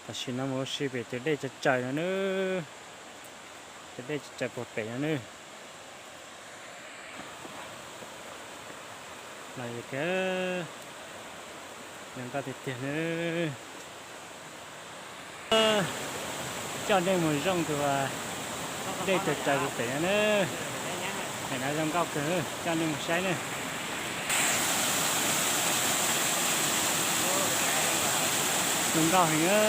Tam sim no mus ua si pem tus dej tsaws tsaws no nawb, tus dej tsaws tsaws puag pem no nawb. Los yog kawg, zoo nkauj tiag tiag nawb. Coj nej mus zoo tus dej tsaws tsaws puag pem no nawb. Pem no zoo nkauj kawg, coj nej mus saib nawb. Zoo nkauj heev a.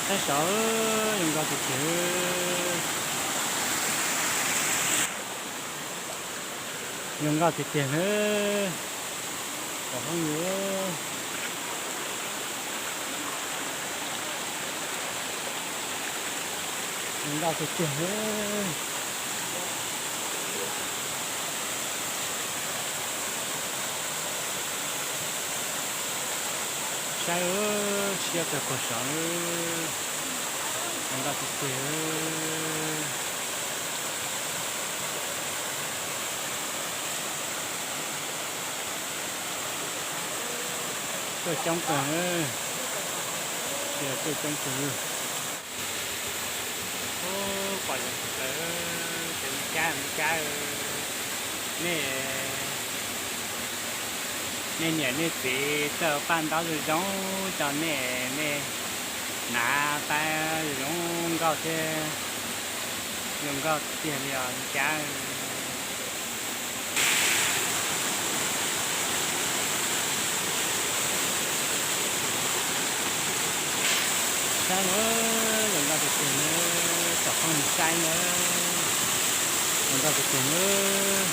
Saib saud, zoo nkauj tiag tiag. Zoo nkauj tiag tiag nawb, cov phooj ywg. Zoo nkauj tiag tiag nawb. Saib, siab kawg puag saud, zoo nkauj tiag tiag. Tuaj coob kawg, tuaj coob kawg. Ub, pom zoo kawg, cov me kab me kab, nej, nej niam nej txiv txawj paj ntaub zoo zoo rau nej, nej hnav pab zoo nkauj thiab, zoo nkauj tiag li os me kab. Saib, zoo nkauj tiag tiag nawb, cov phooj ywg saib nawb, zoo nkauj tiag tiag nawb.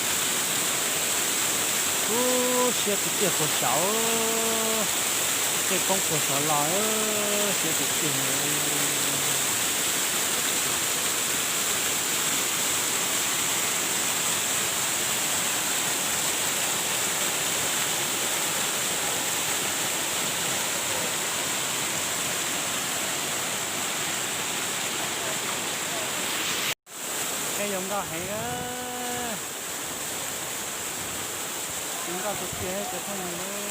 Ub, siab tiag tiag puag saud, tej poob puag saud los, siab tiag tiag nawb. Peb zoo nkauj heev, zoo nkauj tiag tiag cov phooj ywg.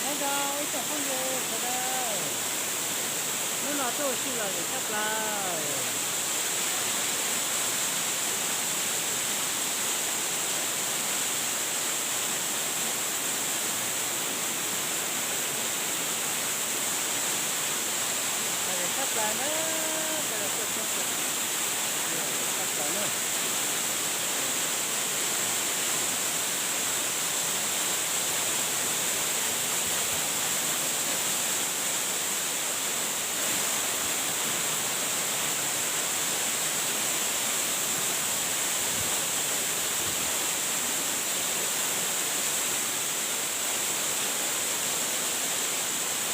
Nyob zoo ib tsoom phooj ywg sawv daws, hnub no tuaj ua si lom zem tshaj plaws. Lom zem tshaj plaws na, sawv daws tuaj coob kawg, lom zem tshaj plaws na.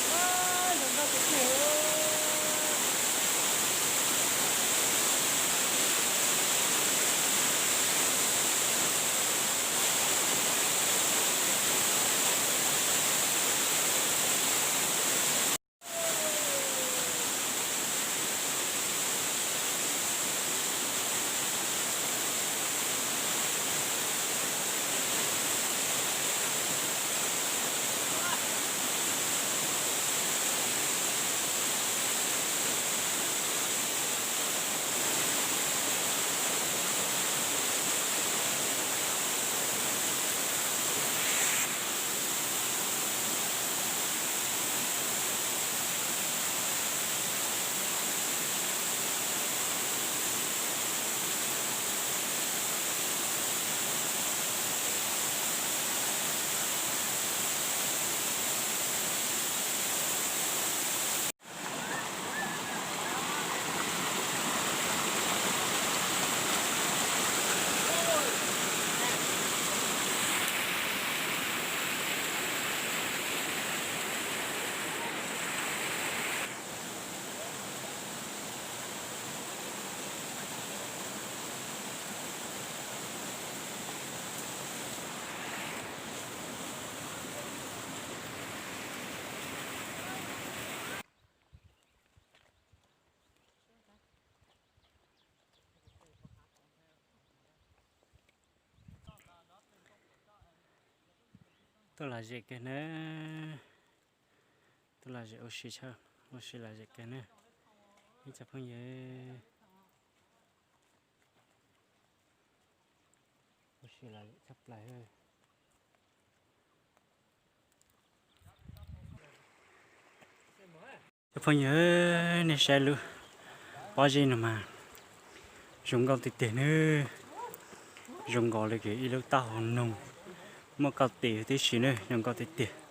Ua, zoo nkauj tiag tiag. Tuaj lom zem kawg na, tuaj lom zem ua si, ua si lom zem kawg na ib tsoom phooj ywg. Ua si lom zem tshaj plaws. Cov phooj ywg, nej saib lub pob zeb no mas zoo nkauj tiag tiag nawb. Zoo nkaus li ib lub taub hau noog, muaj kauj tis tib si nawb, zoo nkauj tiag tiag.